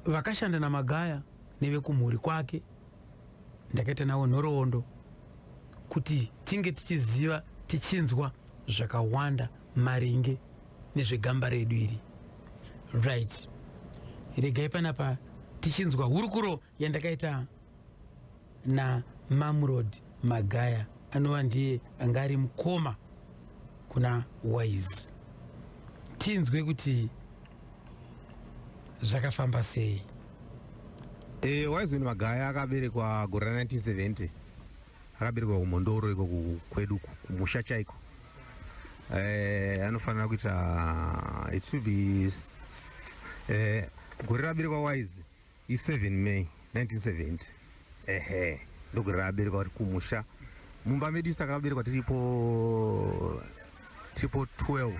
Vakashanda naMagaya nevekumhuri kwake ndakaita navo nhoroondo kuti tinge tichiziva tichinzwa zvakawanda maringe nezvegamba redu iri. Right, regai panapa tichinzwa hurukuro yandakaita naMamrod Magaya anova ndiye anga ari mukoma kuna Wise, tinzwe kuti zvakafamba sei. Wiseman Magaya akaberekwa gore ra 1970, akaberekwa kuMhondoro iko kwedu, kumusha chaiko. Anofanira kuita, it should be gore raberekwa Wise i7 May 1970. Ehe, ndogore raaberekwa uri kumusha mumba medu. Isu takaberekwa tiripo 12.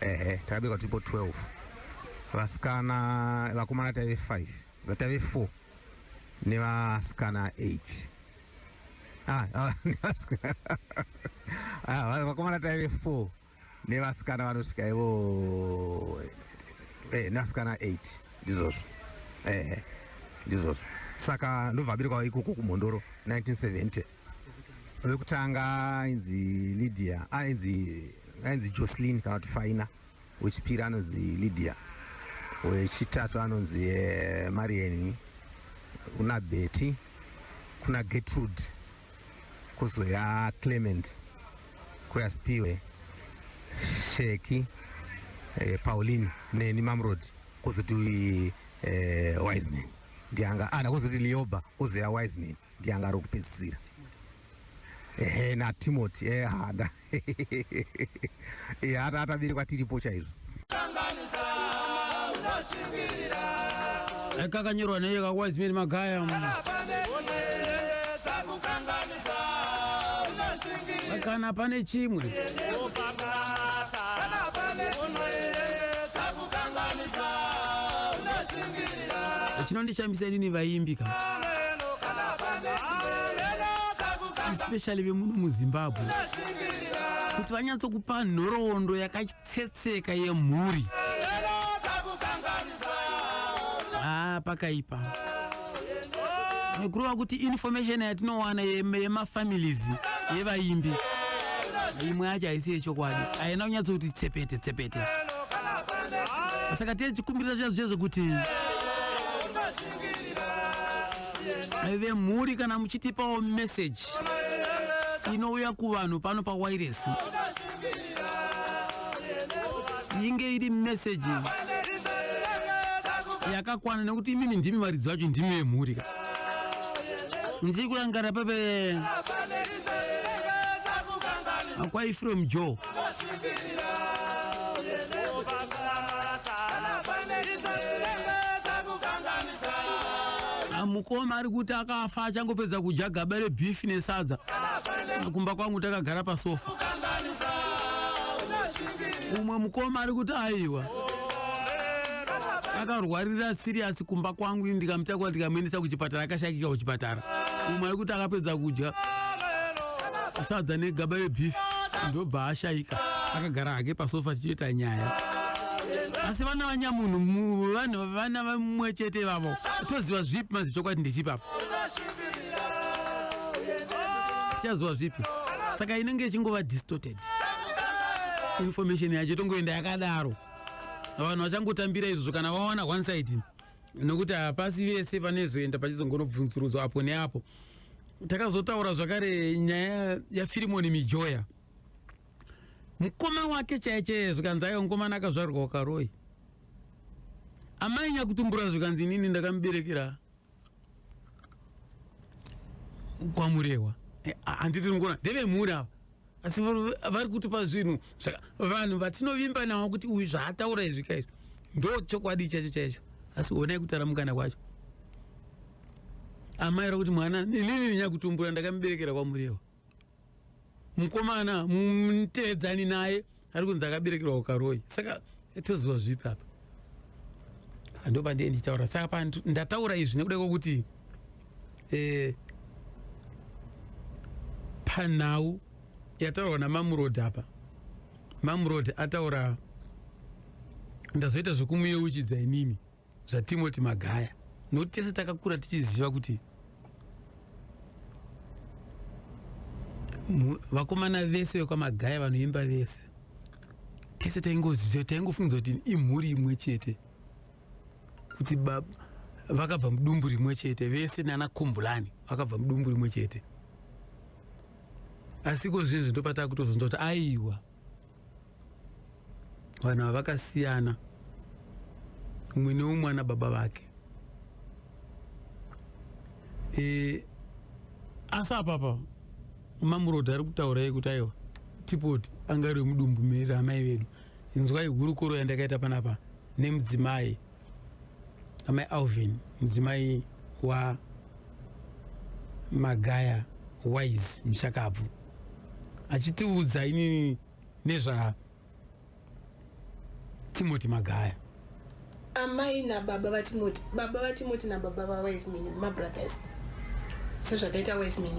Ehe, takaberekwa tiripo 12, vasikana, vakomana taive 5, taive 4 nevasikana 8. Ah, vakomana taive 4 nevasikana vanosvika ivo nevasikana 8. Ndizvozvo, ehe, ndizvozvo. Saka ndobva aberekwa ikoko kuMhondoro 1970. Wekutanga ainzi Lydia, ainzi Jocelyn kana kuti Faina. Wechipiri anonzi Lydia, wechitatu anonzi Marian, kuna Betty, kuna Gertrude, kuzoya Clement, kuya Spiwe, Sheki, Pauline neni Mamrod, kuzoti Wiseman ndianga ana, kuzoti Lioba, kuzoya Wiseman ndianga ari kupedzisira. Ehe, naTimothy. Ehada hata ataberekwa tiripo chaizvo. Kakanyorwa neye kaWiseman Magaya. Kana pane chimwe chinondishambisa inini, vaimbi ka, especially vemuno muZimbabwe, kuti vanyatsokupa nhoroondo yakatsetseka yemhuri, ah, pakaipa. Kureva kuti information yatinowana yemafamilies yevaimbi, imwe yacho haisi yechokwadi, haina kunyatsoti tsepete tsepete. Saka tichikumbirisa zviya zvezvo kuti vemhuri, kana muchitipawo message inouya kuvanhu pano pawireless, inge iri message yakakwana, nekuti imimi ndimi varidzi vacho, ndimi vemhuri ka. Ndiri kurangarira pepe kwaEphraim Joe. Mukoma ari kuti akafa achangopedza kudya gaba rebeef nesadza kumba kwangu, takagara pasofa. Umwe mukoma ari kuti aiwa, akarwarira serious kumba kwangu, ndikamutakura ndikamuendesa kuchipatara, akashayikika kuchipatara. Umwe ari kuti akapedza kudya sadza negaba rebeef, ndobva ashayika, akagara hake pasofa tichiita nyaya. Asi vana vanyamunhu, vanhu vana vamwe chete vavo, toziva zvipi mazi? Chokwadi ndechipapa tichaziva zvipi? Saka inenge ichingova distorted information yacho, tongoenda yakadaro, vanhu vachangotambira izvozvo kana vawana one side, nokuti hapasi vese panezoenda pachizongonobvunzurudzwa apo neapo. Takazotaura zvakare nyaya yaFirimoni Mijoya, mukoma wake chaiye chaiye, zvikanzi aiwa, mukomana akazvarwa wakaroi, amai nyakutumbura, zvikanzi inini ndakamuberekera kwaMurehwa. Handiti mukuona ndevemhuri ava, asi vari kutipa zvinhu vanhu vatinovimba navo kuti uyu zvaataura izvi kaizvi ndo chokwadi chacho chaicho. Asi honai kutaramukana kwacho, amai vari kuti mwana inini nyakutumbura ndakamuberekera kwaMurehwa, mukomana mutevedzani naye ari kunzi akaberekerwa kuKaroi. Saka toziva zvipi apa? Ndopandee ndichitaura. Saka ndataura izvi nekuda kwokuti panhau yataurwa naMamurod apa, Mamurod ataura, ndazoita zvekumuyeuchidza inini. zvaTimothy Magaya, nokuti tese takakura tichiziva kuti vakomana vese vekwaMagaya vanoimba vese, tese taingoziva, taingofungidzwa kuti imhuri imwe chete, kuti vakabva mudumbu rimwe chete vese nana Kumbulani vakabva mudumbu rimwe chete. Asi iko zvinhu ndopatava kutozonzwa kuti aiwa, vanhu ava vakasiyana, umwe neumwe ana baba vake. Asi apapa Mamurodhi ari kutaurai kuti aiwa, Tipoti anga ari wemudumbu ramai vedu. Inzwai hurukuro yandakaita panapa nemudzimai amai Alvin, mudzimai wa Magaya Wise mushakabvu, achitiudza inini nezva Timothy Magaya. Amai nababa vaTimoti, baba vaTimoti nababa vaWiseman mabrothers, sezvakaita Wiseman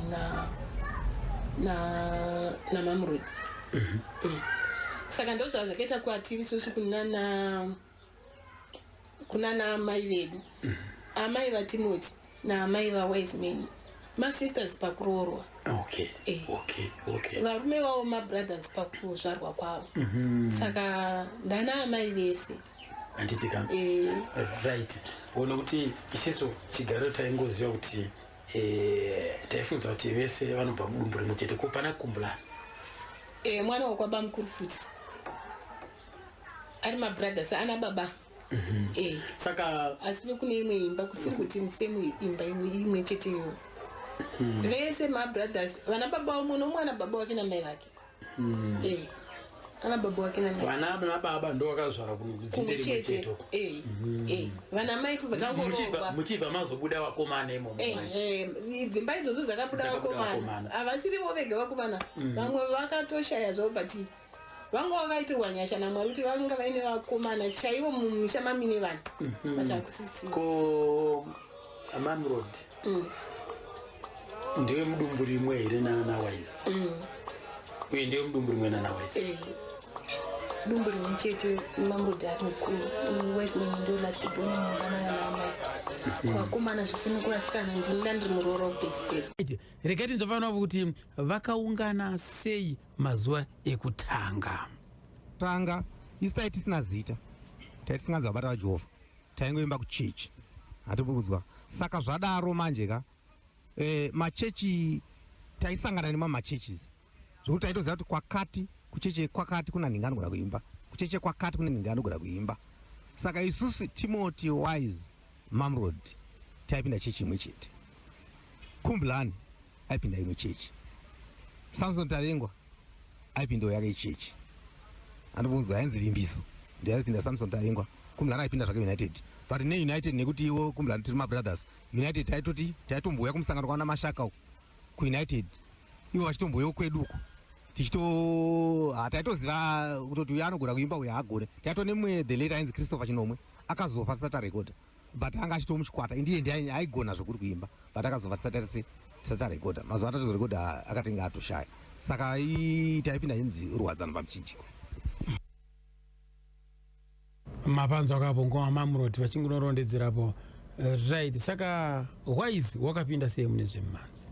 naMamrod. Saka ndo zvazvakaita kwatiri isusu kunana amai vedu. Amai vaTimoti naamai vaWiseman masisters pakuroorwa. Varume vavo mabrothers pakuzvarwa kwavo. Saka ndana amai vese. Handiti ka? Right, ona kuti isisu chigaro taingoziva kuti taifunza kuti vese vanobva mudumbu rimwe chete, ko pana Kumbulani? Mwana wakwaba mukuru futi ari mabrothers ana baba. Saka asi vekune imwe imba, kusiri kuti musemu imba imwe chete iyoyo. Vese mabrothers, vana baba, umwe nomwe ana baba wake namai vake. Ana baba wake namai. Vana nababa ndo vakazvara kudzinde kumwe rimwe chete chete uko. Vana mai tobva tangoroorwa. Muchibva mazobuda vakomana imomo manje. Dzimba idzodzo dzakabuda Dzakabuda vakomana. Vakomana. Havasirivo vega vakomana, vamwe vakatoshaya zvavo, but vanga vakaitirwa nyasha naMwari kuti vanga vaine vakomana chaivo mumisha mamine vanhu, but hakusisina. Ko Mamrod ndewe mudumbu rimwe here naWise? Uye ndewe mudumbu rimwe nanaWise? Dumbu rimwe chete. Mamrod ari mukuru, Wiseman ndo last born mumba manana amai. Kuvakomana zvisina, kuvasikana ndini ndandiri muroora wekupedzisira. Regai tinzwa kuti vakaungana sei mazuva ekutanga. Tanga isu tai tisina zita, tai tisinganzi vabata vaJehovha, taingoimba kuchechi, hatibukuzwa. Saka zvadaro manje ka, machechi taisangana nemamachurches, zvokuti taitoziva kuti kwakati kucheche kwakati kuna nhingi anogona kuimba, kucheche kwakati kune nhingi anogona kuimba. Saka isusu Timothy, Wise, Mamrod taipinda chechi imwe chete. Kumbulani aipinda imwe chechi, Samson Tarengwa aipindawo yake chechi, andibvunzwa, yainzi Vimbiso, ndiaipinda Samson Tarengwa. Kumbulani aipinda zvake United, but neUnited nekuti iwo Kumbulani tiri mabrothers, United taitoti taitombouya kumusangano kwana Mashaka uku kuUnited, ivo vachitombouyawo kwedu uku, tichito taitoziva kutoti uyu anogona kuimba, uyu haagone. Taito nemumwe the late ainzi Christopher Chinomwe, akazofa tisati tarekodha, but anga achito muchikwata, indiye ndiye aigona zvekuri kuimba, but akazofa tisati tarekodha. Mazuva atatozorekodha akatenga atoshaya. Saka taipinda inzi Ruwadzano pamuchinjiko. Mapanzwa kapo ngoma Mamrod vachingunorondedzerapo. Right, saka Wise wakapinda sei mune zvemumhanzi?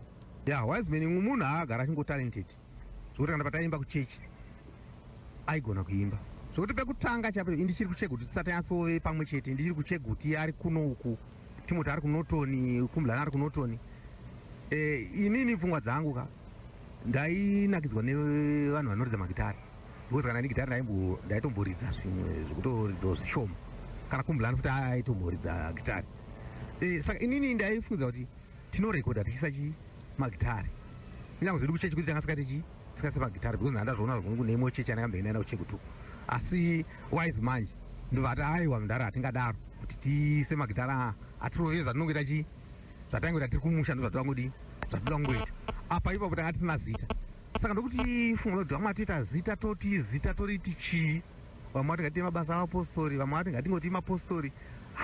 Ya, Wiseman munhu aagara achingotalented, zvokuti kana pataimba kuchechi aigona kuimba, zvokuti pekutanga chaipo ndichiri kuCheguti, tisati tanyatsove pamwe chete, ndichiri kuCheguti, ari kuno uku Timoti ari kuNorton, Kumbulani ari kuNorton. Inini pfungwa dzangu ka ndainakidzwa nevanhu vanoridza magitari, because kana ndigitari ndaitomboridza zvimwe zvekutoridzawo zvishoma, kana Kumbulani futi aitomboridza gitari. Saka inini ndaifungidzira kuti tinorekodha tichiisa chi magitari, kunyange zvedu kuchechi kuti tanga sikati chi tikase magitari, because ndandazviona zvangu neimwe chechi yandakambenge ndaenda kuChegutu. Asi Wise manje ndobva ati, "Aiwa mudhara, hatingadaro kuti tiise magitari, atirove zvatinongoita chi zvataingoita tiri kumusha, ndo zvatangodi zvatoda kungoita apa." Ipapo tanga tisina zita, saka ndokuti funga kuti vamwe atoita zita, toti zita toriti chii? Vamwe vati ngatiite Mabasa Avapostori, vamwe vati ngatingoti Mapostori.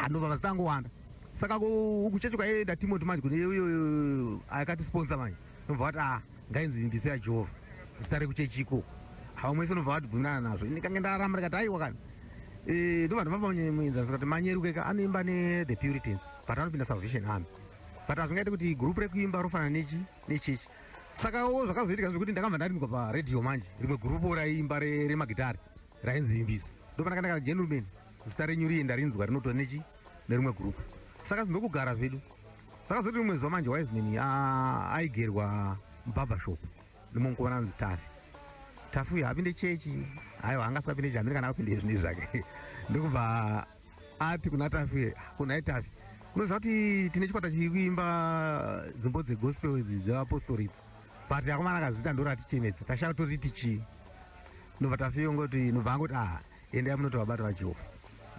Ndobva mazita angowanda. Saka kuchechi kwaienda Timoti manje kune uyo akatisponsor manje, nobva vati, "A, ngainzi Vimbiso yaJehovha," zita rekuchechi ikoko. Vamwe vese nobva vatibvumirana nazvo. Ini kange ndaramba, ndikati, "Aiwa kani." Ndobva ndavapa muenzaniso kuti Manyeruke ka anoimba neThe Puritans, but anopinda Salvation Army, but hazvingaiti kuti gurupu rekuimba rofanana nechi nechechi. Saka o zvakazoitika zvekuti ndakabva ndarinzwa paredhiyo manje rimwe gurupu raiimba remagitari rainzi Imbiso. Ndopandakandakana, "Gentleman, zita renyu riye ndarinzwa rinotora nechi nerimwe gurupu." Saka zindokugara zvedu. Saka zoti rimwe zuva manje Wiseman aigerwa mubarbershop nemukomana anonzi Tafi. Tafi uyu haapinde chechi, aiwa, anga asingapinde chechi, hamene kana akapinde zvinhu zvake. Ndokubva ati kuna Tafi, "Kunai Tafi, unoziva kuti tine chikwata chiri kuimba dzimbo dzegospel idzi dzevapostori idzi, but akomana akazita ndo ratichemedza, tashaya toriti chii?" Ndobva Tafi ngoti, nobva angoti, "Ah, endai munoti vabata vaJehovha."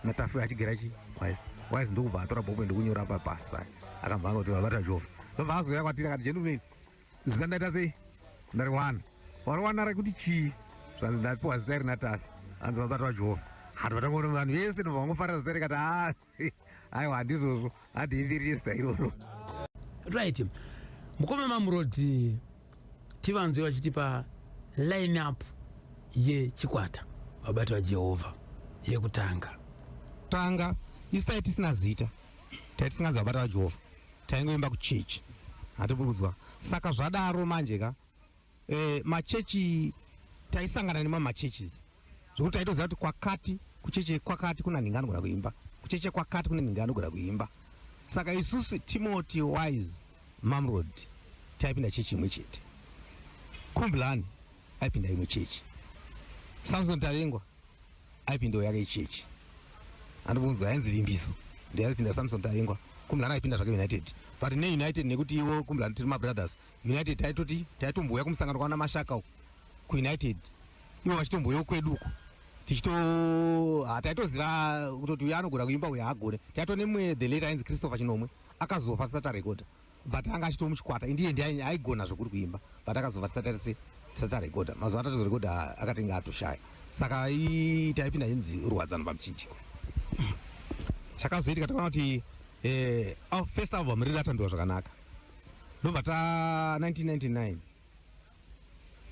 NaTafi achigera chi Wise, Wise ndokubva atora bhobo ndokunyora pasi paya, akabva angoti vabata vaJehovha. Ndobva azouya kwatiri akati, "Gentlemen, zita ndaita sei? Ndariwana. Wariwana rekuti chii?" Zvanzi, "Ndapiwa zita iri naTafi, hanzi vabata vaJehovha." Hanhu vatangoona vanhu vese ndobva vangofarira zita rikati, "A, aiwa, handizvozvo, handiimbirire zita iroro." Right, mukoma Mamurodi, tivanzwe vachitipa line up yechikwata Vabati vaJehovha yekutanga. Tanga isu tai tisina zita, tai tisinganzi vabata vaJehovha, taingoimba kuchechi, hatikuudzwa. Saka zvadaro manje ka machechi taisangana nemamachurches, zvokuti taitoziva kuti kwakati kucheche kwakati kuna nhinga anogona kuimba, kucheche kwakati kune nhinga anogona kuimba. Saka isusu, Timothy, Wise, Mamrod, taipinda chechi imwe chete. Kumbulani aipinda imwe chechi, Samson Tavengwa aipindawo yake chechi, andibunzwa, yainzi Vimbiso, ndiaipinda Samson Tavengwa. Kumbulani aipinda zvake United, but neUnited nekuti iwo Kumbulani tiri mabrothers, United taitoti taitombouya kumusangano kwana Mashaka uku kuUnited, ivo vachitombouyawo kwedu uku, tichito taitoziva kutoti uyu anogona kuimba, uyu haagone. Taito nemumwe, the late ainzi Christopher Chinomwe, akazofa tisati tarekodha, but anga achito muchikwata, indiye ndi aigona zvokuri kuimba, but akazofa tisati tarekodha. Mazuva atatozorekodha akatinge atoshaya. Saka taipinda inzi Rwadzano pamuchinjiko. Chakazoitika, takaona kuti first album riri ratambiwa zvakanaka, ndobva ta 1999,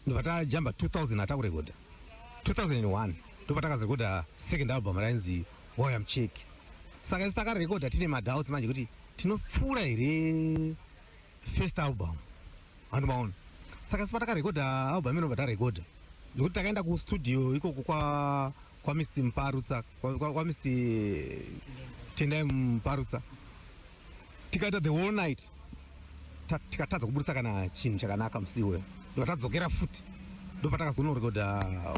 ndobva tajamba 2000, hatakurekodha 2001, ndobva takazorekodha second album rainzi Waya Mucheki. Saka isi takarekodha tine madoubts manje kuti tinopfuura here first album, handimaona. Saka isi patakarekodha album inobva tarekodha, nekuti takaenda kustudio ikoko kwa Mr Muparutsa, kwa Mr Tendai Muparutsa, tikaita the whole night, tikatadza kuburisa kana chinhu chakanaka musi iwoyo. Ndobva tadzokera futi, ndobva takazonorekodha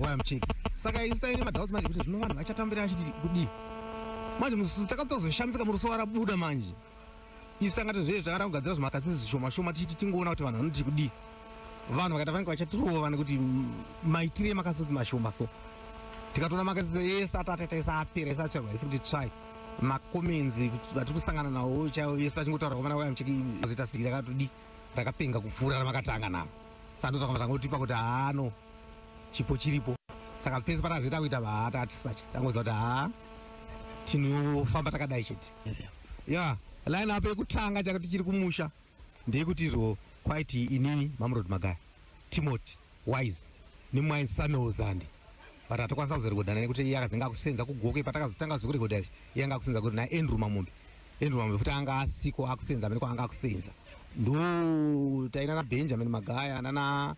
Waya Mucheki. Saka isu taine madoubts manje kuti zvino vanhu vachatambira vachiti kudii manje. Musu takatozoshamisika muruso rabuda manje. Isu tanga tizvee zvakada kugadzira zvimakasisi zvishoma shoma, tichiti tingoona kuti vanhu vanoti kudii. Vanhu vakaita vanenge vachatirova nekuti maitire emakasisi mashoma. So tikatoona makasisi ese atataita ese apera, ese atsvarwa ese kuti tsvai. Macomments vatiri kusangana nawo chaiwo ese achingotaura kwamana Waya Mucheki azoita siki rakatodi rakapenga kupfuura ramakatanga naro. Saka ndozvakamba tangotipa kuti haano chipo chiripo. Saka pese patazoita kuita vaata atisacha, tangoziva kuti haa, tinofamba takadai chete. Ya, line up yekutanga chakati tichiri kumusha ndeyekuti izvo kwaiti inini Mamrod Magaya, Timothy, Wise nemumwe Samuel Zandi, but hatakwanisa kuzorekodhana nekuti iye akazenge akusenza kuGokwe. Patakazotanga zvekurekodha izvi, iye anga akusenza kuti naAndrew Mamombe. Andrew Mamombe futi anga asiko, akusenza amene kwaanga akusenza. Ndo taina naBenjamin Magaya nana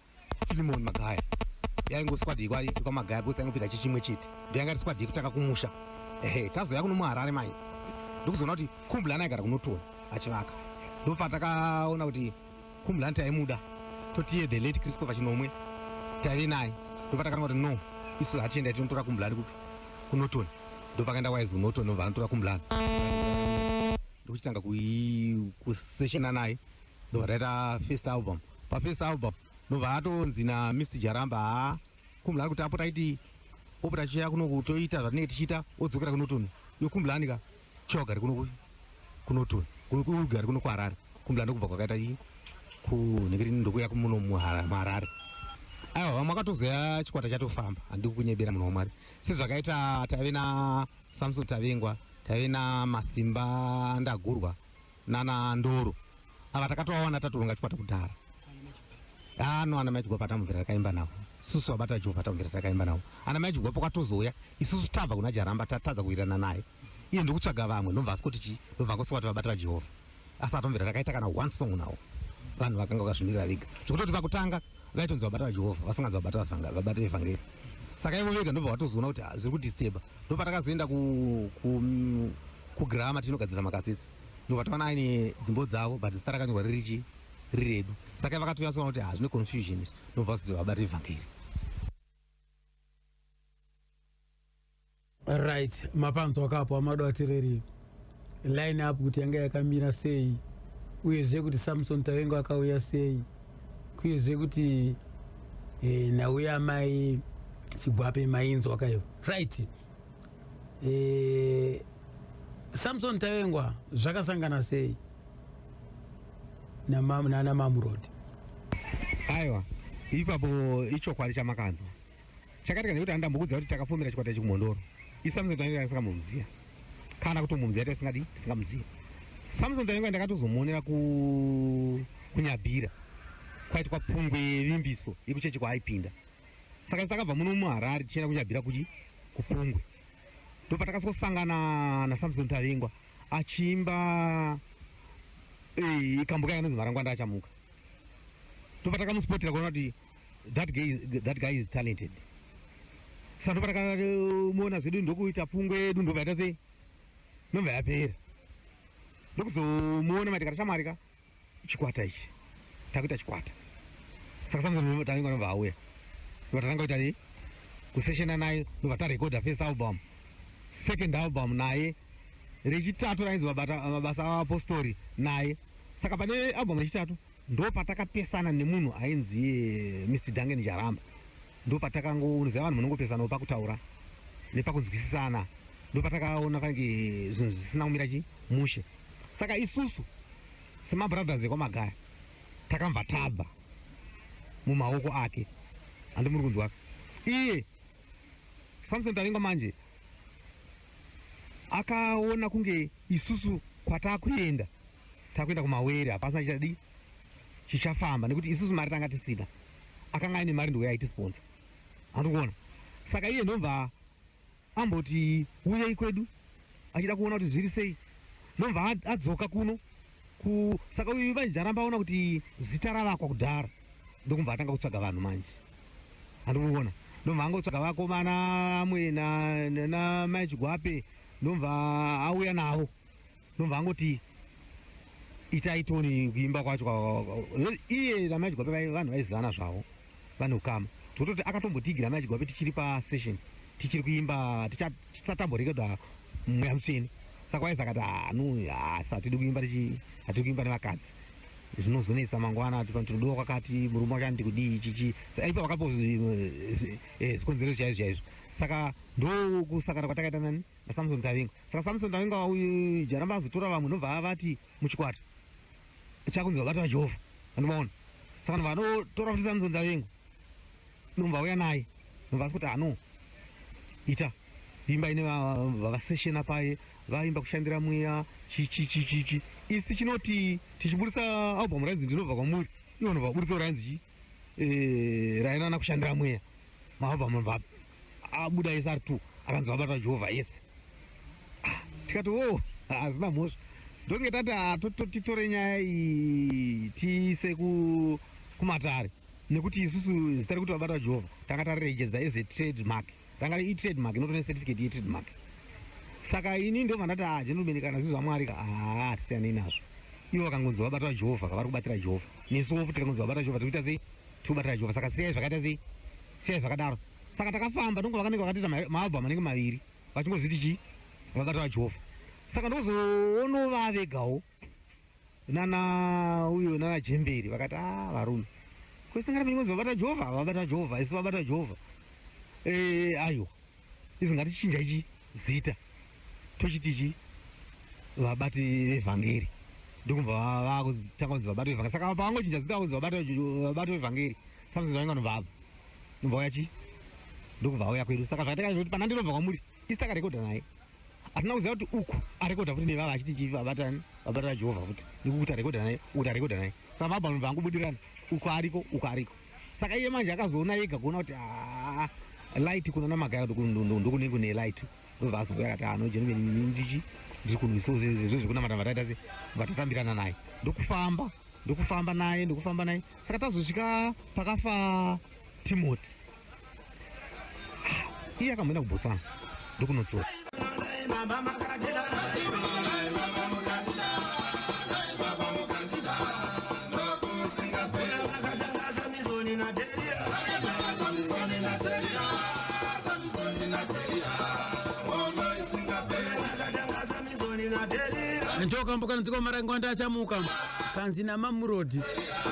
Filimon Magaya, yaingo squad yekwaMagaya because taingopinda chechimwe chete. Ndo yanga iri squad yekutanga kumusha. Ehe, tazoya kuno muHarare mai, ndokuzoona kuti Kumbulani aigara kuNotori achivaka. Ndopatakaona kuti Kumbulani taimuda, totiye the late Christopher Chinomwe taive naye. Ndopatakaona kuti no, isu hatienda, tinotora Kumbulani kupi? KuNotoni. Ndopakaenda Wise kuNotoni, ndobva anotora Kumbulani, ndokuchitanga kuseshena naye, ndobva taita first album. Pafirst album ndobva atonzi naMr Jaramba, haa, Kumbulani kuti apota aiti opota achiuya kuno toita zvatinenge tichiita, odzokera kuNotoni. Iyo Kumbulani ka chiwagari kuno kuNotoni, ugari kuno kuHarare. Kumbulani ndokubva kwakaita kunhengerini, ndokuya muno muHarare. Aiwa, vamwe vakatozoya chikwata chatofamba, handii kukunyebera, munhu waMwari. Sezvakaita taive naSamson Tavengwa, taive naMasimba Ndagurwa nana Ndoro, ava takatovawana tatoronga chikwata kudhara. Ano ana Machigwa patamubvira takaimba navo. Isusu vabata Jehovha takumbira takaimba navo. Ana mai Chigwape kwatozouya isusu tabva kuna Jaramba tatadza kuwirirana naye. Iye ndokutsvaga vamwe ndobva asikoti chii ndobva angoswati vabata vaJehovha. Asi atombira takaita kana one song nawo. Vanhu vakanga vakazvimirira vega. Zvekutoti pakutanga vaitonzi vabata vaJehovha vasinganzi vabata vabata evhangeri. Saka ivo vega ndobva vatozoona kuti zviri kudisturba. Ndopatakazoenda kugrama tinogadzira makaseti. Ndobva taona aine dzimbo dzavo but zita rakanyorwa riri chii riri redu. Saka vakatonyatsoona kuti zvine confusion izvi. Ndobva vazoti vabata evhangeri. Right, mapanzwa kapo amado atireri line up kuti yanga yakamira sei, uyezve kuti Samson Tavengwa akauya sei, uyezve kuti nhau yamai Chigwape mainzwa kaivo. Right, Samson Tavengwa zvakasangana sei nana Mamurodi? Aiwa, ipapo ichokwadi chamakanzwa. Chakatika ndekuti andambokudza kuti takafomera chikwata chekumhondoro. ISamson Tavengwa ndisingamuziya. Kana kutomuziya tisingadi tisingamuziya. Samson Tavengwa ndakatozomuonera kuNyabhira. Kwaitwa pungwe yevimbiso yekuchechi kwaaipinda. Saka takabva muno muHarare tichienda kuNyabhira kupungwe. Ndopatakazosangana naSamson Tavengwa achiimba kambo kaya kanonzi Marangwanda Achamuka. Ndopatakamusipotera kuona kuti that guy is talented. Saka ndopatakamuona zvedu ndokuita pungwe yedu ndobva yaita sei? Ndobva yapera. Ndokuzomuona mati shamwari ka chikwata ichi. Takuita chikwata. Saka Samson Tavengwa ndobva auya. Ndobva tatanga kuita nei? Kuseshena naye ndobva tarekodha first album. Second album naye. Rechitatu rainzi mabasa avapostori naye. Saka pane album rechitatu ndopatakapesana nemunhu ainzi Mr. Duncan Jaramba. Ndopatakangoziva vanhu munongopesanawo pakutaura nepakunzwisisana. Ndopatakaona pange zvinhu zvisina kumira mushe. Saka isusu semabrothers ekwamagaya takambva tabva mumaoko ake. Handi muri kunzwa? Iye Samson Tavengwa manje akaona kunge isusu kwatakuenda takuenda kumawere hapasina chichadi chichafamba nekuti isusu mari tanga tisina. Akanga aine mari ndokuya aitisponsor. Handikuona. Saka iye ndobva amboti uyei kwedu achida kuona kuti zviri sei. Ndobva adzoka kuno. Saka uyu manje Jaramba aona kuti zita ravakwa kudhara. Ndokumva atanga kutsvaga vanhu manje. Handikuona. Ndobva angotsvaga vakomana amwe namai Chigwape. Ndobva auya navo. Ndobva angoti itai toni kuimba kwacho. Iye namai Chigwape vanhu vaizivana zvavo. Vane ukama. Tototi akatombotigira mai Chigwape tichiri pasession. Tichiri kuimba tisatamborekodha mweya mutsvene. Saka waiza akati no hatidi kuimba hatidi kuimba nevakadzi. Zvinozonetsa mangwana tinodiwa kwakati murume wacho anoti kudii chichi. Saka ipa vakapo zvikonzero chaizvo chaizvo. Saka ndokusakana kwatakaita nani naSamson Tavengwa. Saka Samson Tavengwa uyu Jaramba azotora vamwe ndobva vati muchikwata chakunzi vabata vaJehovha. Andimaona. Saka ndobva vanotora futi Samson Tavengwa. Ndobva auya naye. Ndobva asikuti ano ita imba ine vaseshena paye vaimba kushandira mweya chichi chichi chi. Isi tichinoti tichiburisa album rainzi ndinobva kwamuri. Ivo ndobva vaburisa rainzi chi rainana kushandira mweya. Maalbum ndobva abuda ese ari 2 akanzi vabata Jehovha yese. Tikati oh hazvina mhosva. Ndonge tati titore nyaya iyi tiise kumatare nekuti isusu zita rekuti vabata Jehovha tanga tarirejesta as a trademark. Tanga i-trademark inotone certificate ye-trademark. Saka ini ndobva ndati gentlemen kana zvinhu zvaMwari hatisiyanei nazvo. Ivo vakangonzi vabata Jehovha vari kubatira Jehovha. Nesuwo futi tikangonzi vabata Jehovha tikuita sei? Tikubatira Jehovha. Saka siyai zvakaita sei? Siyai zvakadaro. Saka takafamba ndongo vakanenge vakatoita maalbum anenge maviri vachingozviti chii? Vabata vaJehovha. Saka ndozoono vegawo nana uyo nana Jemberi vakati varume kwesangana mingonzi vabata Jehovha vabata Jehovha isu vabata Jehovha. Aiwa izvi ngatichinja ichi zita tochiti chi vabati vevhangeri. Ndokubva vakutanga kunzi vabati vevhangeri. Saka pavangochinja zita kunzi vabati vevhangeri Samson Tavengwa ndobva abva. Ndobva auya chi ndokubva auya kwedu. Saka zvakaita kuti pana ndinobva kwamuri isi takarekodha naye. Hatina kuziva kuti uku arekodha futi nevava achiti chi vabata Jehovha futi. Nekuti arekodha naye uku tarekodha naye. Saka mabva ndobva angobudirana uku ariko uku ariko. Saka Saka iye manje akazoona ega kuona kuti haa, light kunana Magaya ndokune kune light. Ndobva azouya akati, "Ano gentleman, ndichi ndiri kunhu izvo zvekunamata." Vataita se vatatambirana naye, ndokufamba, ndokufamba naye, ndokufamba naye. Saka tazosvika pakafa Timothy, iye akamboenda kuBotswana ndokunodzoka. Ndokambo kanonzikwa Marangwanda Achamuka, kanzi naMamurodi,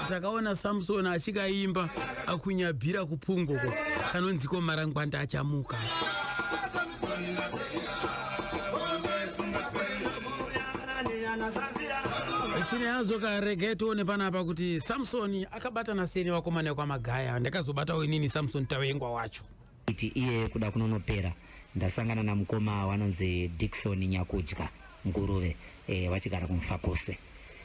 takaona Samson achikaimba akunyabhira kupungoko, kanonzikwa Marangwanda Achamuka. Sine yazvo karegai tione panapa kuti Samsoni akabatana sei nevakomana vekwaMagaya. Ndakazobatawo inini Samson Tawengwa wacho. Kuti iye kuda kunonopera, ndasangana namukoma wanonzi Dikson Nyakudya Nguruve, vachigara kuMufakose.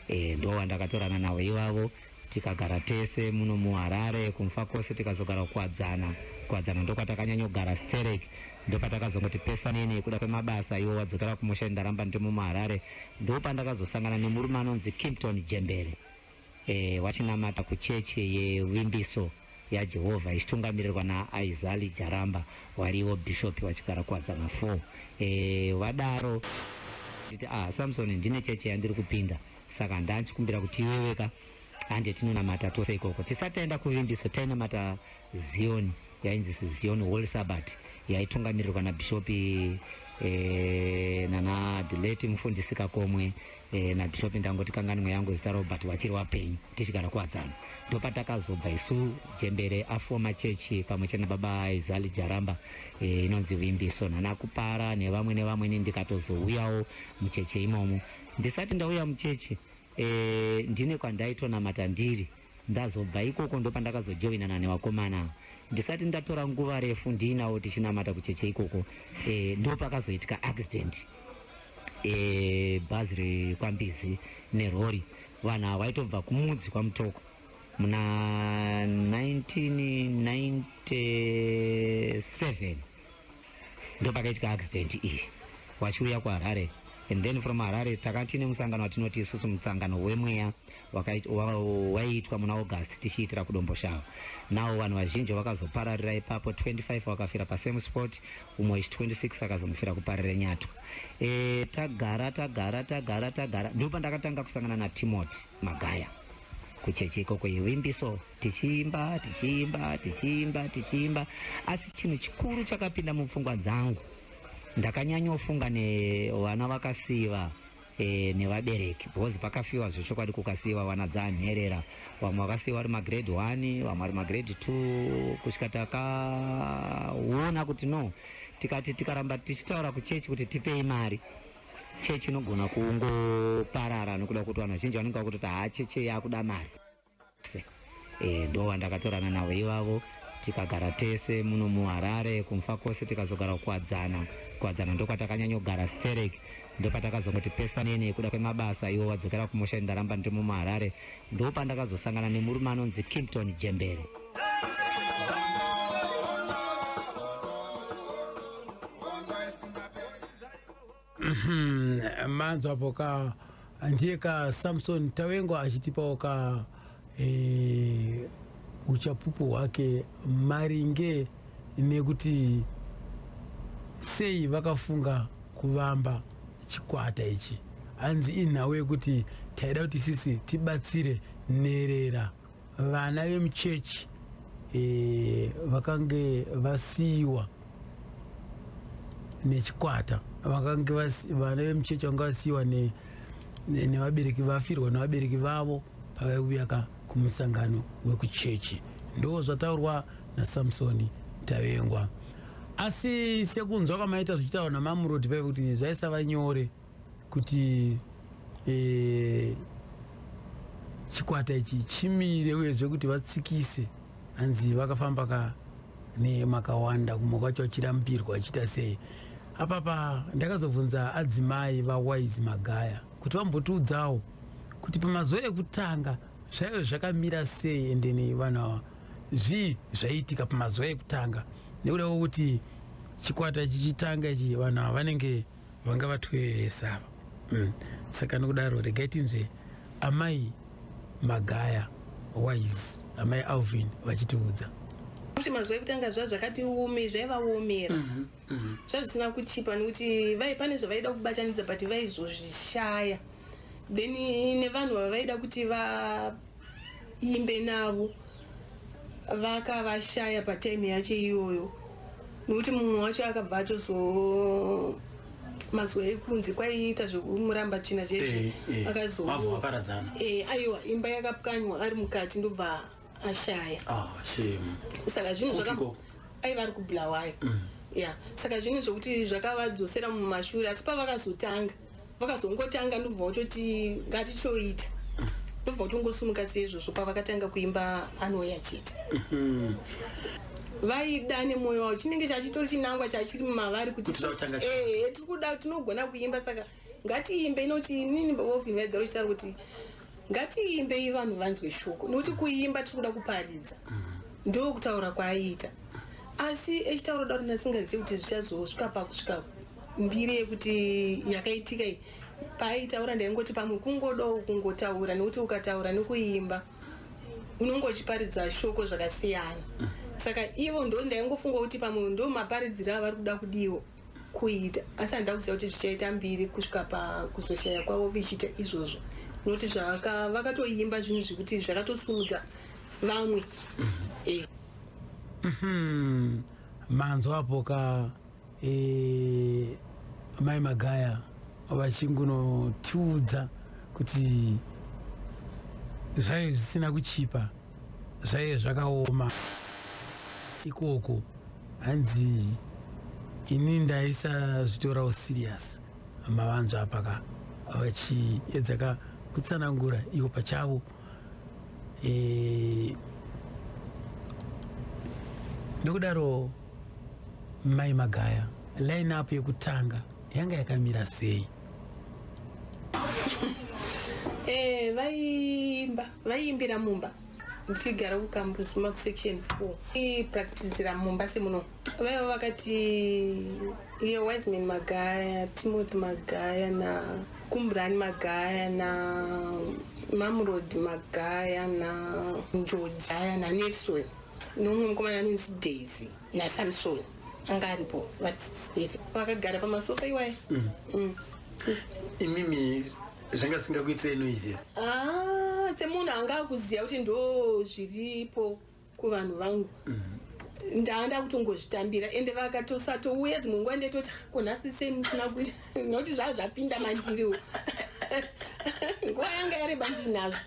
Ndo wandakatorana navo ivavo, tikagara tese muno muHarare, kuMufakose. Tikazogara Kuwadzana. Kuwadzana ndokwatakanyanyogara sterek. Ndopatakazongoti pesaneni kuda kwemabasa, iwo wadzokera kumusha, ndaramba ndimo muHarare. Ndopandakazosangana nemurume anonzi Kimpton Jembere, wachinamata kuchechi yeVimbiso yaJehovha ichitungamirirwa naAizali Jaramba, wariwo bhishopi, wachigara Kuwadzana 4. Vadaro nditi, "Ah, Samson, ndine chechi yandiri kupinda, saka ndanchikumbira kuti iweweka hande tinonamata tose ikoko." Tisati taenda kuVimbiso, tainamata Zioni, yainzi Zion Holy Sabbath, yaitungamirirwa nabhishopi nana dileti mufundisi Kakomwe, nabhishopi, ndangoti kanganwe yangu zita Robert, wachiri wapenyu, tichigara Kuwadzana. Ndopatakazobva isu, Jembere afoma chechi pamwe chete nababa Izali Jaramba, inonzi Vimbiso, nana Kupara nevamwe nevamweni. Ndikatozouyawo mucheche imomo. Ndisati ndauya muchechi, ndine kwandaitonamata ndiri. Ndazobva ikoko, ndopandakazojoinana nevakomana. Ndisati ndatora nguva refu ndiinawo tichinamata kucheche ikoko, ndopakazoitika accident, bhazi rekwambizi nerori. Vanhu ava vaitobva kumudzi kwaMutoko muna 1997. Ndopakaitika accident iyi vachiuya kuHarare. And then from Harare takatine musangano watinoti isusu musangano wemweya, waiitwa muna August, tichiitira kuDomboshava. Nawo vanhu vazhinji vakazopararira ipapo. 25 vakafira pasame spot, umwe ichi 26 akazongofira kuparira nyatwa. Tagara, tagara, tagara, tagara, ndopandakatanga kusangana naTimothy Magaya kuchechi ikoko yeVimbiso, tichiimba, tichiimba, tichiimba, tichiimba. Asi chinhu chikuru chakapinda mupfungwa dzangu, ndakanyanyofunga nevana vakasiyiwa nevabereki, because pakafiwa zvechokwadi, kukasiyiwa vana dzanherera. Vamwe vakasiyiwa vari magrade 1, vamwe vari magrade 2, kusvika takaona kuti no, tikati tikaramba tichitaura kuchechi kuti tipei mari, chechi inogona kungoparara, nokuda kuti vanhu vazhinji vanenge vakutoti, "Haa, chechi yakuda mari." Ndo wandakatorana navo ivavo, tikagara tese muno muHarare, kuMufakose. Tikazogara Kuwadzana. Kuwadzana ndokwatakanyanyogara sterek. Ndopatakazongoti pesaneni kuda kwemabasa, iwo wadzokera kumusha, ndaramba ndimo muHarare. Ndopandakazosangana nemurume anonzi Kimpton Jembere. Manzwa apo ka, ndiye ka Samson Tawengwa achitipawo ka uchapupu hwake maringe nekuti sei vakafunga kuvamba chikwata ichi. Hanzi inhau yekuti taida kuti sisi tibatsire nherera, vana vemuchechi vakange vasiyiwa nechikwata, vakange vana vemuchechi vanga vasiyiwa nevabereki, vafirwa nevabereki vavo pavaiuya ka kumusangano wekuchechi. Ndo zvataurwa naSamsoni Tavengwa. Asi sekunzwa kwamaita zvichitaurwa naMamurodi paive kuti zvaisava nyore kuti chikwata ichi chimire, uyezve kuti vatsikise. Hanzi vakafamba ka nemakawanda, kumwe kwacho vachirambirwa, vachiita sei. Apapa ndakazobvunza adzimai vaWise Magaya kuti vambotiudzawo kuti pamazuva ekutanga zvaive zvakamira sei, endeni vanhu ava. Zvii zvaiitika pamazuva ekutanga nekuda kwekuti chikwata chichitanga ichi, vanhu ava vanenge vanga vatwevese ava. Saka nokudaro regai tinzwe amai Magaya Wise, amai Alvin, vachitiudza. Kuti mazuva ekutanga zva zvakati ume, zvaivaomera, zvazvisina kuchipa, nekuti vai pane zvavaida kubatanidza, but vaizozvishaya. Then nevanhu vavaida kuti vaimbe navo vakavashaya patime yacho iyoyo, nekuti mumwe wacho akabva atozo mazuva ekunzi kwaiita zvekumuramba tsvina zvezvi. Vabva vaparadzana. Aiwa, imba yakapwanywa ari mukati, ndobva ashaya. Ah, shame. Saka zvinhu Kupiko? Aiva ari kuBulawayo, ya. Saka zvinhu zvokuti zvakavadzosera mumashure, asi pavakazotanga, vakazongotanga, ndobva kutoti ngatitoita, ndobva kutongosumuka seizvozvo. Pavakatanga kuimba Anouya Chete, vaida nemwoyo wavo, chinenge chachitori chinangwa chachiri mumavari kuti Kuti totanga. Tiri kuda, tinogona kuimba, saka ngatiimbe. Inoti inini baba Alvin vaigara uchitaura kuti ngatiimbei vanhu vanzwe shoko, nekuti kuimba tiri kuda kuparidza. Ndo kutaura kwaaiita, asi echitaura daro ndasingazivi kuti zvichazosvika pakusvika mbiri yekuti yakaitika iyi. Paaitaura ndaingoti pamwe kungodawo kungotaura, nekuti ukataura nekuimba unonge uchiparidza shoko zvakasiyana. Saka ivo ndo ndaingofunga kuti pamwe ndo maparidziro avari kuda kudiwo kuita, asi handida kuziva kuti zvichaita mbiri kusvika pakuzoshaya kwavo vichiita izvozvo, nokuti vakatoimba zvinhu zvekuti zvakatosumudza vamwe. Manzwa apo ka, mai Magaya vachingunotiudza kuti zvaive zvisina kuchipa, zvaive zvakaoma ikoko. Hanzi ini ndaisazvitorawo serious. Mavanzwa apa ka, vachiedza ka kutsanangura ivo pachavo. Nokudaro mai Magaya, line up yekutanga yanga yakamira sei? Vaiimba, vaiimbira mumba. Ndichigara kuKambuzuma kusection 4, ipracticira mumba semuno. Vaiva vakati iye Wiseman Magaya, Timothy Magaya, naKumburani Magaya, naMamrod Magaya, naNjodzi Gaya, naNelson, nomumwe mukomana anonzi Daisy, naSamson anga aripo. Vari 7 vakagara pamasofa iwaya. Imimi zvanga singakuitirei noise here? Ah, semunhu anga akuziva kuti ndo zviripo kuvanhu vangu, ndaanda kutongozvitambira. Ende vakatosatouya dzimwe nguva ndetoti, "Ah, ko nhasi sei musina kuita?" Nokuti zvaa zvapinda mandiriwo, nguva yanga yareba ndinazvo.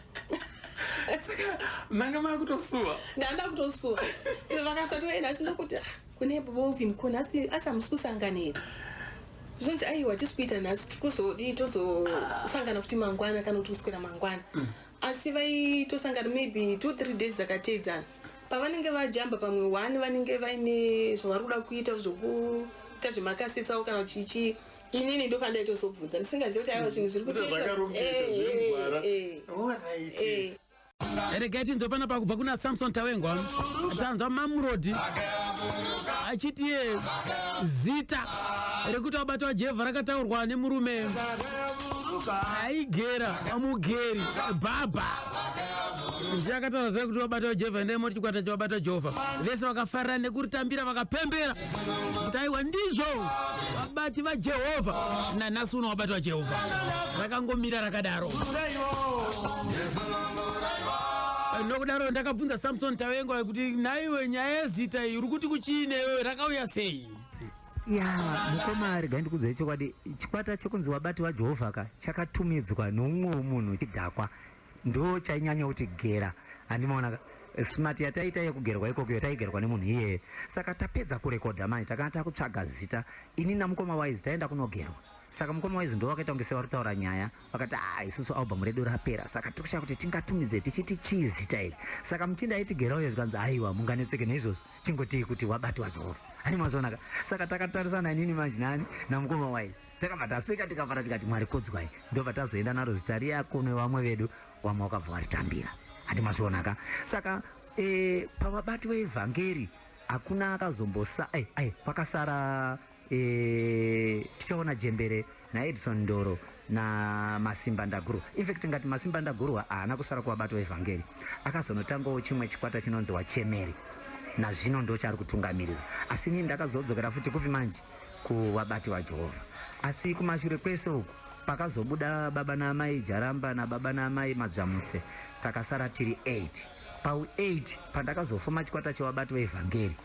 Saka manga makutosuwa? Ndaanda kutosuwa. Vakasatouya nhasi ndokuti, "Ah, kune bovin, ko nhasi asi hamusi kusangana here?" Zvonzi, "Aiwa, tisi kuita nhasi, tiri kuzodii, tozosangana futi mangwana kana kuti kuswera mangwana." Asi vaitosangana maybe 2-3 days dzakateedzana. Pavanenge vajamba pamwe one, vanenge vaine zvavari kuda kuita, zvokuita zvemakasetsawo kana chichi. Inini ndopandaitozobvunza ndisingazivi kuti aiwa, zvinhu zviri kutoitwa. Zvakarongeka, zviri mugwara. Alright. Regai tinzwe panapa kubva kuna Samson Tawengwa. Tanzwa Mamurodi achiti ye zita rekuti Wabata waJehovha rakataurwa nemurume aigera, mugeri bhabha, ndiye akataura zita rekuti Wabata waJehovha. Endai moti chikwata chawabata waJehovha. Vese vakafarira nekuritambira, vakapembera kuti aiwa, ndizvo, vabati vaJehovha. Nanhasi uno Wabati waJehovha rakangomira rakadaro. Nokudaro ndakabvunza Samson Tawengwa kuti nhaiwe, nyaya yezita iyi uri kuti kuchiine iwewe, rakauya sei? Ya, mukoma, regai ndikuudzai chokwadi. Chikwata chekunzi Wabati waJehovha ka chakatumidzwa noumwewo munhu chidhakwa, ndo chainyanya kuti gera. Handimaona ka smart yataita yekugerwa ikoko, taigerwa nemunhu iyeye. Saka tapedza kurekodha manje, takanga takutsvaga zita. Ini namukoma Wise taenda kunogerwa. Saka mukoma Wise ndo wakaita kunge sevari kutaura nyaya, vakati, "A, isusu album redu rapera, saka tiri kushaya kuti tingatumidze tichiti chii zita iri." Saka muchinda aitigera uye zvikanzi, "Aiwa, munganetseke neizvozvo, chingotii kuti Wabati waJehovha." Hani mazoonaka. Saka takatarisana inini manje nani namukoma Wise, takabva taseka, tikafara, tikati, "Mwari kodzwai." Ndobva tazoenda naro zita riya kune vamwe vedu, vamwe vakabva varitambira. Handi mazvionaka. Saka Pavabati veevhangeri hakuna akazombosa ai pakasara tichaona Jembere naEdison Ndoro naMasimba Ndagurwa. Infact ngati Masimba Ndagurwa haana kusara kuvabati veevhangeri, akazonotangawo chimwe chikwata chinonzi Wachemeri, nazvino ndo chaari kutungamirira. Asi inini ndakazodzokera futi kupi manje? Kuvabati vaJehovha. Asi kumashure kwese uku pakazobuda baba naamai Jaramba nababa naamai Madzvamutse, takasara tiri 8. Pau 8 pandakazofoma chikwata chevabati veevhangeri,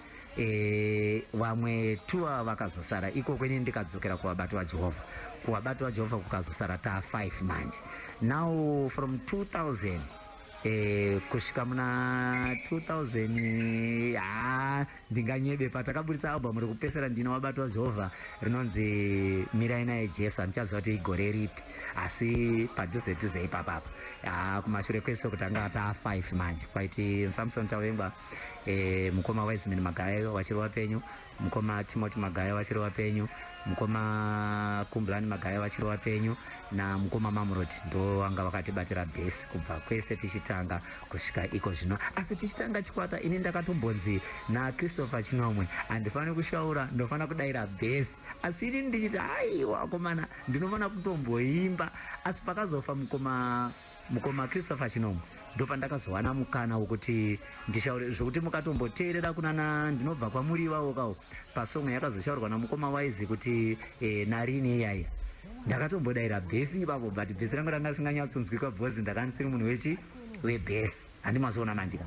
vamwe 2 vakazosara ikoko, inini ndikadzokera kuvabati vaJehovha. Kuvabati vaJehovha kukazosara taa 5 manje. Now from 2000 kusvika muna 2000, ha, ndinganyebe, patakaburitsa album rekupesera ndino Wabati waJehovha rinonzi Mirai Naye Jesu, handichaziva kuti igore ripi, asi padhuze dhuze ipapapa. Ha, kumashure kwese kuti anga taa 5 manje, kwaiti Samson Tavengwa, mukoma Wiseman Magayo vachiri vapenyu, mukoma Timothy Magayo vachiri vapenyu, mukoma Kumbulani Magayo vachiri vapenyu, namukoma Mamuroti ndo vanga vakatibatira bhesi kubva kwese tichitanga kusvika iko zvino. Asi tichitanga chikwata, ini ndakatombonzi naChristopher Chinomwe handifaniri kushaura, ndofanira kudayira bhesi. Asi inini ndichiti, aiwa akomana, ndinofanira kutomboimba. Asi pakazofa mukoma Christopher Chinomwe, ndopandakazowana mukana wekuti ndishaure, zvokuti mukatomboteerera kunana Ndinobva Kwamuri ivavo kawo, pasong yakazoshaurwa namukoma Waizi kuti Narini iyaiya, ndakatombodayira bhesi ipapo, but bhesi rangu ranga risinganyatsonzwikwa bhozi ndakandisiri munhu wechi webhesi. Handimazoona manjika.